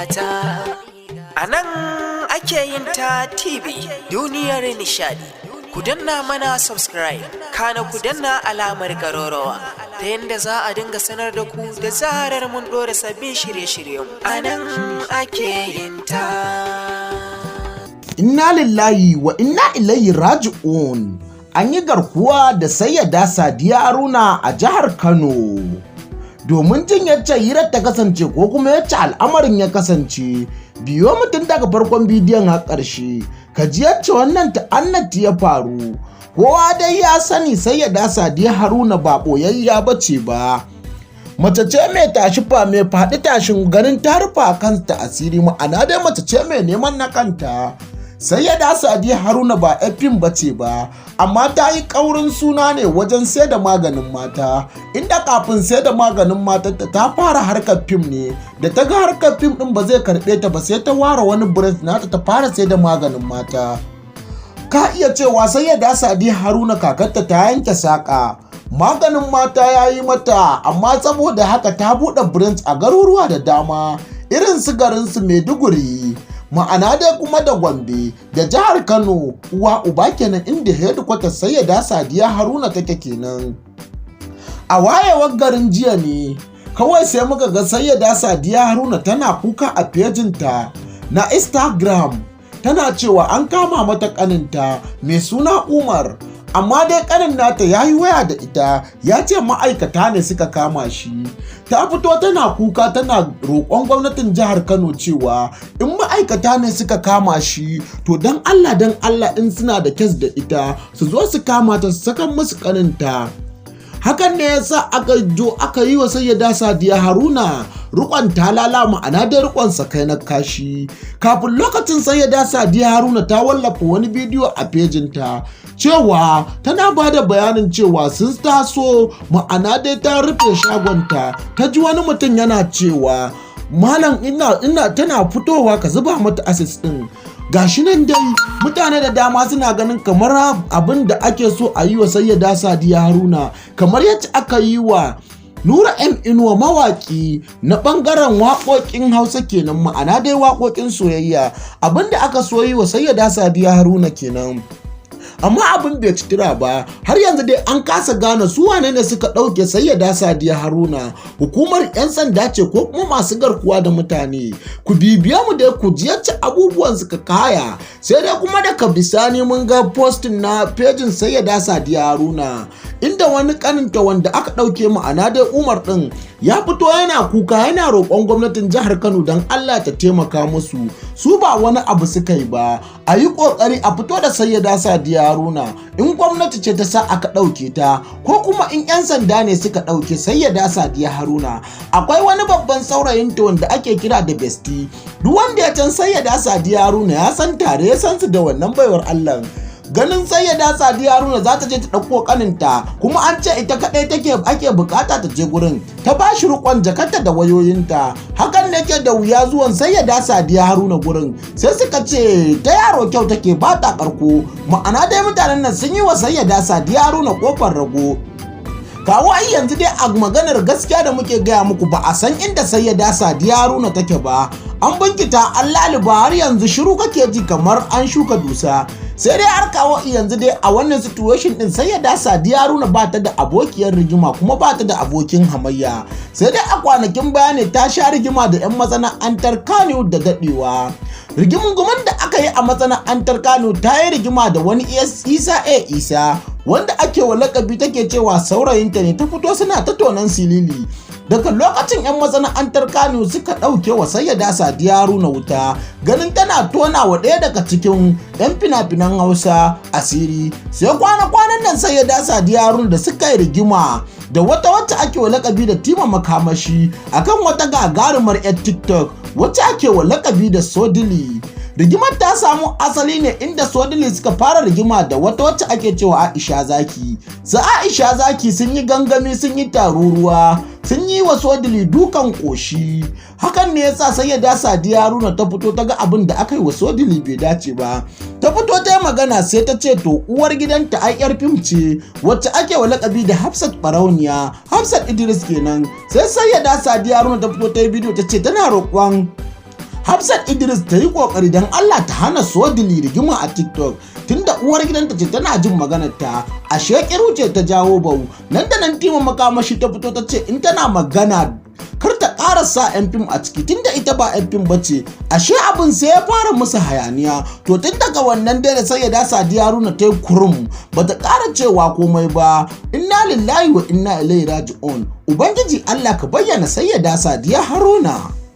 Gata. A nan ake yin ta TV duniyar nishadi. Ku danna mana subscribe, kana ku danna alamar ƙararrawa ta yadda za a dinga sanar da ku da zarar mun ɗora sabbin shirye-shiryen. A nan ake yin ta. Inna lillahi wa inna ilaihi raji'un. An yi garkuwa da Sayyada Sadiya Haruna a jihar Kano. Domin jin yacce hirar ta kasance ko kuma yacce al'amarin ya kasance, biyo mutum daga farkon bidiyon har ƙarshe, ka ji yacce wannan ta'annati ya faru. Kowa dai ya sani Sayyada Sadiya Haruna ba ɓoyayya ba ce ba. Mace ce mai tashi fa mai faɗi tashin ganin ta rufa kanta asiri, ma'ana dai mace ce mai neman na kanta. Sayyada Sadiya Haruna ba fim ba ce ba, amma ta yi ƙaurin suna ne wajen sai da maganin mata, inda kafin sai da maganin mata ta fara harkar fim ne, da ta ga harkar fim ɗin ba zai karɓe ta ba, sai ta ware wani brand nata ta fara sai da maganin mata. Ka iya cewa Sayyada Sadiya Haruna kakarta ta yanke saƙa. Maganin mata ya yi mata, amma saboda haka ta buɗe branch a garuruwa da dama, irin su garinsu Maiduguri, ma'ana dai kuma da Gombe da jihar Kano, uwa uba kenan inda headquarter Sayyada Sadiya Haruna take kenan. A wayewar garin jiya ne kawai sai muka ga Sayyada Sadiya Haruna tana kuka a fejinta na Instagram, tana cewa an kama mata kaninta mai suna Umar, amma dai kanin nata ya yi waya da ita ya ce ma'aikata ne suka kama shi. Ta fito tana kuka tana roƙon gwamnatin jihar Kano cewa in ma'aikata ne suka kama shi, to don Allah, don Allah, in suna da case da ita su zo su kama ta su saka musu kaninta. Hakan ne yasa aka jo aka yi wa Sayyada Sadiya Haruna rikon talala, ma'ana da rikon sakai na kashi. Kafin lokacin, Sayyada Sadiya Haruna ta wallafa wani bidiyo a fejinta cewa tana ba da bayanin cewa sun taso, ma'ana dai ta rufe shagonta, ta ji wani mutum yana cewa, "Malam, ina tana fitowa ka zuba mata acid din." Gashi nan dai mutane da dama suna ganin kamar abin da ake so a yi wa Sayyada Sadiya Haruna kamar yadda aka yi wa Nura M Inuwa, mawaki na bangaren waƙoƙin Hausa kenan, ma'ana dai waƙoƙin soyayya. Abin da aka so yi wa Sayyada Sadiya Haruna kenan, amma abin bai ci tura ba. Har yanzu dai an kasa gane su wane ne suka ɗauke Sayyada Sadiya Haruna, hukumar 'yan sanda ce ko kuma masu garkuwa da mutane. Ku bibiya mu dai ku ji yacce abubuwan suka kaya. Sai dai kuma daga bisani mun ga posting na pejin Sayyada Sadiya Haruna inda wani kaninta wanda aka ɗauke, ma'ana dai Umar ɗin, ya fito yana kuka yana roƙon gwamnatin jihar Kano don Allah ta taimaka musu, su ba wani abu suka yi ba, a yi ƙoƙari a fito da Sayyada Sadiya Haruna in gwamnati ce ta sa aka ɗauke ta ko kuma in 'yan sanda ne suka ɗauke Sayyada Sadiya Haruna. Akwai wani babban saurayin ta wanda ake kira da Besti. Duk wanda ya can Sayyada Sadiya Haruna ya san tare ya san su da wannan baiwar Allah. Ganin Sayyada Sadiya Haruna za ta je ta ɗauko kaninta, kuma an ce ita kaɗai take ake bukata ta je gurin, ta ba shi riƙon jakarta da wayoyinta. Hakan ne ke da wuya zuwan Sayyada Sadiya Haruna gurin, sai suka ce ta yaro kyau take ba ta karko, ma'ana dai mutanen nan sun yi wa Sayyada Sadiya Haruna kofar rago. Kawo ai yanzu dai a maganar gaskiya da muke gaya muku, ba a san inda Sayyada Sadiya Haruna take ba. An binkita, an laluba, har yanzu shiru kake ji kamar an shuka dusa. Sai dai har kawo yanzu dai a wannan situation din, Sayyada Sadiya Haruna ba ta da abokiyar rigima kuma ba ta da abokin hamayya. Sai dai a kwanakin baya ne ta sha rigima da 'yan masana'antar Kano da dadewa. Rigimungumin da aka yi a masana'antar Kano, ta yi rigima da wani Isa A Isa wanda ake wa lakabi, take cewa saurayinta ne, ta fito suna ta tonan silili. Daga lokacin 'yan masana'antar Kano suka ɗauke wa Sayyada Sadiya Haruna wuta, ganin tana tona wa ɗaya daga cikin 'yan fina-finan Hausa asiri. Sai kwana-kwanan nan Sayyada Sadiya Haruna da suka yi rigima da wata wacce ake wa lakabi da Tima Makamashi akan wata gagarumar 'yar TikTok wacce ake wa lakabi da Sodili. Rigimar ta samu asali ne inda Sodili suka fara rigima da wata wacce ake cewa Aisha Zaki. Su Aisha Zaki sun yi gangami, sun yi taruruwa, sun yi wa Sodili dukan koshi. Hakan ne yasa Sayyada Sadiya Haruna ta fito, ta ga abin da aka yi wa Sodili bai dace ba, ta fito ta yi magana. Sai ta ce to uwar gidanta ai yar fim ce wacce ake wa lakabi da Hafsat Barauniya, Hafsat Idris kenan. Sai Sayyada Sadiya Haruna ta fito ta yi bidiyo, ta ce tana roƙon Hafsat Idris ta yi kokari don Allah ta hana Sodili rigima a TikTok, tunda uwar gidanta ce tana jin maganar ta. Ashe kiru ce ta jawo bau. Nan da nan Tima Makamashi ta fito ta ce in tana magana kar ta ƙara sa 'yan fim a ciki, tunda ita ba 'yan fim bace. Ashe abin sai ya fara musu hayaniya. To, tun daga wannan dai da Sayyada Sadiya Haruna ta yi kurum, bata ƙara cewa komai ba. Inna lillahi wa inna ilaihi raji'un. Ubangiji Allah ka bayyana Sayyada Sadiya Haruna.